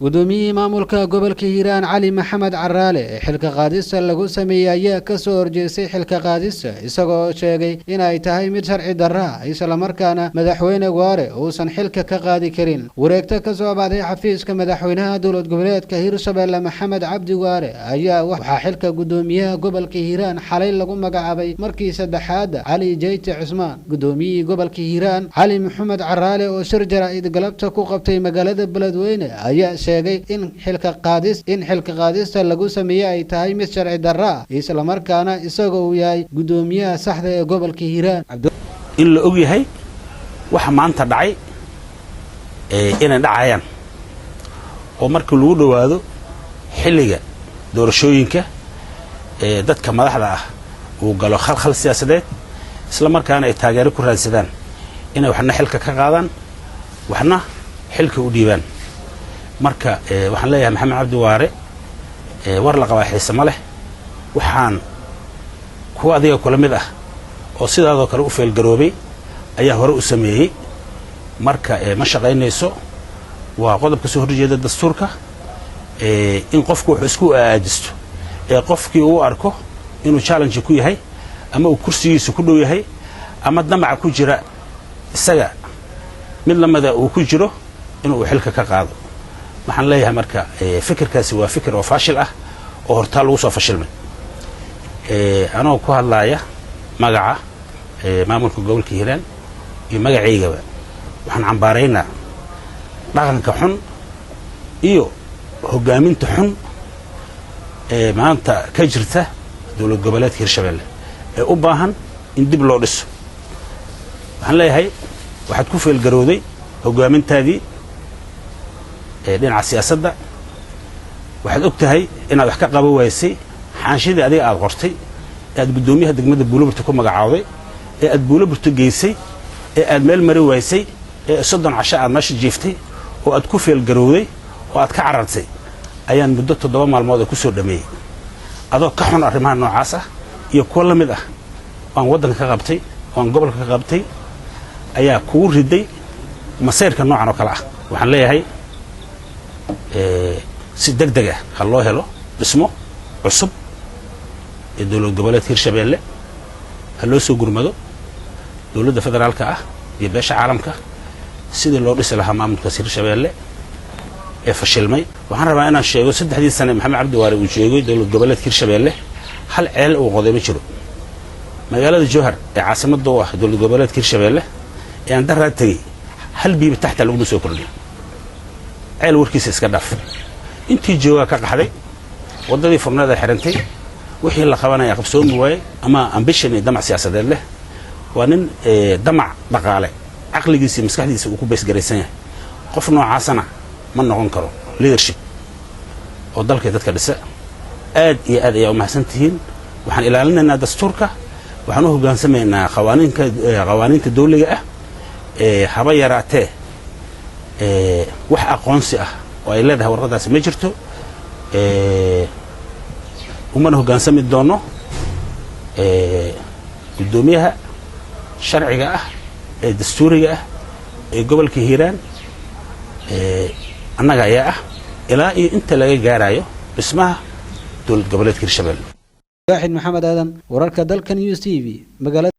Gudoomiyihii maamulka gobolka Hiiraan, Cali Maxamed Caraale, ee xilka qaadista lagu sameeyey ayaa kasoo horjeestay xilka qaadista, isagoo sheegay inay tahay mid sharci darra ah, islamarkaana Madaxweyne Waare uusan xilka ka qaadi karin. Wareegto kasoo baxday xafiiska madaxweynaha dowlad goboleedka Hirshabelle, Maxamed Cabdi Waare, ayaa waxaa xilka gudoomiyaha gobolka Hiiraan xalay lagu magacaabay markii saddexaad Cali Jeyte Cusmaan. Gudoomiyihii gobolka Hiiraan, Cali Maxamed Caraale, oo shir jaraa'id galabta ku qabtay magaalada Beledweyne, ayaa sheegay in xilka qaadista lagu sameeyey ay tahay mid sharci darra ah, islamarkaana isaga uu yahay gudoomiyaha saxda ee gobolka Hiiraan. In la og yahay waxa maanta dhacay inay dhacayaan oo markii lagu dhowaado xilliga doorashooyinka dadka madaxda ah uu galo khalkhal siyaasadeed, isla markaana ay taageero ku raadsadaan inay waxna xilka ka qaadaan, waxna xilka u dhiibaan. Marka waxaan leeyahay Maxamed Cabdi Waare, war la qabaa xiise ma leh. Waxaan kuwa adiga kula mid ah oo sidaadoo kale u fail garoobay ayaa hore u sameeyey. Marka ma shaqaynayso, waa qodob ka soo horjeeda dastuurka in qofku wuxuu isku aajisto ee qofkii uu arko inuu challenge ku yahay ama uu kursigiisa ku dhow yahay ama damaca ku jira isaga mid lamida uu ku jiro inuu xilka ka qaado. Waxaan leeyahay marka fikirkaasi waa fikir oo faashil ah oo hortaa lagu soo fashilmay. Anoo ku hadlaaya magaca maamulka gobolka Hiiraan iyo magacaygaba, waxaan cambaaraynaa dhaqanka xun iyo hoggaaminta xun ee maanta ka jirta dowlad goboleedka Hirshabelle ee u baahan in dib loo dhiso. Waxaan leeyahay waxaad ku fail garowday hoggaamintaadii dhinaca siyaasadda. Waxaad og tahay inaad wax ka qaban waysay xaanshidii adiga aad qortay ee aad guddoomiyaha degmada Buuloburta ku magacaawday, ee aad Buuloburta geysay, ee aad meel mari waysay, ee 30 casho aad meesha jiiftay oo aad ku fail garowday oo aad ka carartay, ayaan muddo 7 maalmood ee ku soo dhameeyey, adoo ka xun arrimaha noocaas ah iyo kuwo la mid ah aan waddanka ka qabtay oo aan gobolka ka qabtay ayaa kugu riday masayrka noocan oo kale ah. Waxaan leeyahay si deg deg ah ha loo helo dhismo cusub ee dowlad goboleedka Hirshabeelle, ha loo soo gurmado dowladda federaalka ah iyo beesha caalamka sidii loo dhisi lahaa maamulkaas Hirshabeelle ee fashilmay. Waxaan rabaa inaan sheego 3dii sane Maxamed Cabdi Waare uu joogay dowlad goboleedka Hirshabeelle, hal ceel uu qoday ma jiro. Magaalada Jowhar ee caasimadda u ah dowlad goboleedka Hirshabeelle ee aan daraa tegey, hal biiba taxta laguma soo kordhin. Ceel warkiisa iska dhaaf. Intii joogaa ka qaxday, waddadii furneeda xirantay, wixii la qabanaya qabsoomi waaye. Ama ambition iyo damac siyaasadeed leh, waa nin damac dhaqaale caqligiisa iyo maskaxdiisa uu ku base garaysan yahay. Qof noocaasana ma noqon karo leadership oo dalka dadka dhisa. Aad iyo aad ayaa umahadsan tihiin. Waxaan ilaalinaynaa dastuurka, waxaan u hoggaansamaynaa qawaaniinka, qawaaniinta dawliga ah. Haba yaraatee wax aqoonsi ah oo ay leedahay warqadaasi ma jirto, umana hoggaansami doono. Guddoomiyaha sharciga ah ee dastuuriga ah ee gobolka Hiiraan annaga ayaa ah ilaa iyo inta laga gaarayo dhismaha dowlad goboleedka Hirshabelle. Waaxid Maxamed Aadan, wararka dalka News TV, magaalada.